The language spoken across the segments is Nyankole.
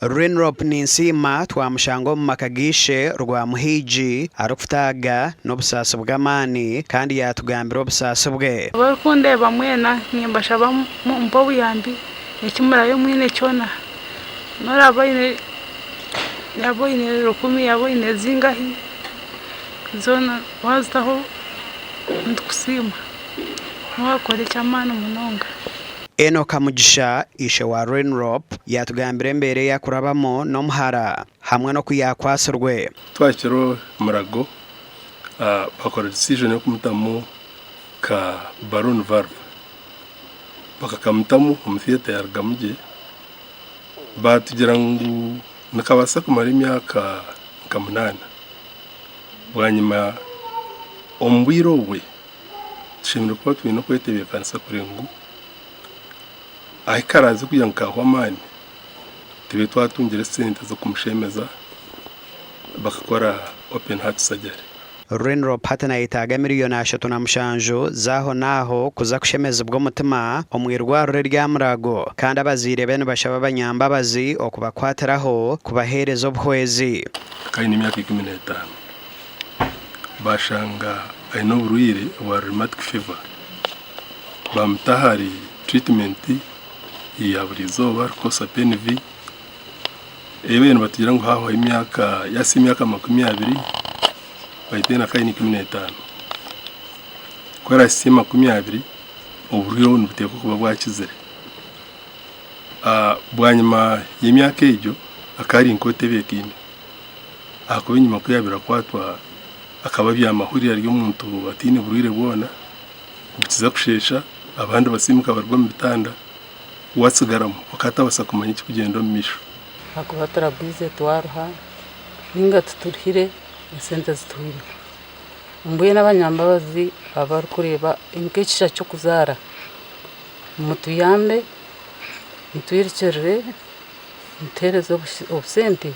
Rinrop Ninsiima twamushanga omu maka g'eishe Rwamuhiigi arikutaaga n'obusaasi bw'amaani kandi yaatugambira obusaasi bwe. Abarikundeeba mwena nimbashaba mumpe obuyambi eki muraabe mwine kyona. N'oraabe oine yaaba oine rukumi yaaba oine zingahi zoona waazitaho nitukusiima waakora eky'amaani munonga. Enock Kamugisha, ishe wa Rinrop, yaatugambira embeera ei arikurabamu n'omuhara hamwe n'oku yaakwatsirwe. Twahikire Murago bakora decision y'okumutamu ka balloon valve bakakamutamu omu theatre yarugamu gye batugira ngu nikabaasa kumara emyaka nka munaana bwanyima omu bwire obwe Tushemereire kuba twine okwetebeekanisa kureba ngu ahu karaaze kugira ngu kaahwa amaani, tube twatungire esente z'okumushemeza bakakora open heart surgery. Rinrop hati nayetaaga miriyoni 37 z'aho n'aho kuza kushemezibwa omutima omu irwariro erya Murago kandi abazaire be nibashaba abanyambabazi okubakwatiraho kubaheereza obuhwezi. Akaba aine emyaka 15. Bashanga aine oburwaire bwa rheumatic fever bamuta ahari treatment ya buri izooba arikukozesa PNV ebi nibatugira ngu hahwaho emyaka yahitsya emyaka 20 baitu akaba aine 15 ku arahitsye 20 oburwaire obu nibuteekwa kuba bwakizire. Bwanyima y'emyaka egyo akaba ari nk'otebeekaine. Ahakuba enyima ku yaabaire akwatwa akaba abyama ahurire ari omuntu ataine burwaire bwona, bukiza kusheesha abandi basiimuka baruga omu bitanda, we atsigaramu akaba atabaasa kumanya ekirikugyenda omu maisho. Ahakuba turagwize twaruha ninga tituruhire esente zituhwire. Mbwenu abanyambabazi abarikureeba nk'ekisha ky'okuzaara mutuyambe mutwirukirire mutuheereze obusente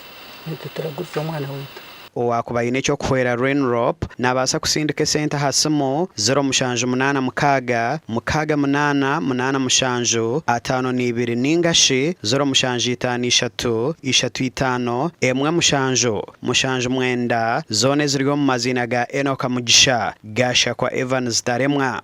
Naitwe turaguriza omwana waitu. Owaakuba aine eky'okuhwera Rinrop naabaasa kusindika esente aha simu, 0786 68 87 52 nainga shi 0753 35 17 79 zoona eziri omu maziina ga Enock Mugisha, Gashakwa Evans Taremwa.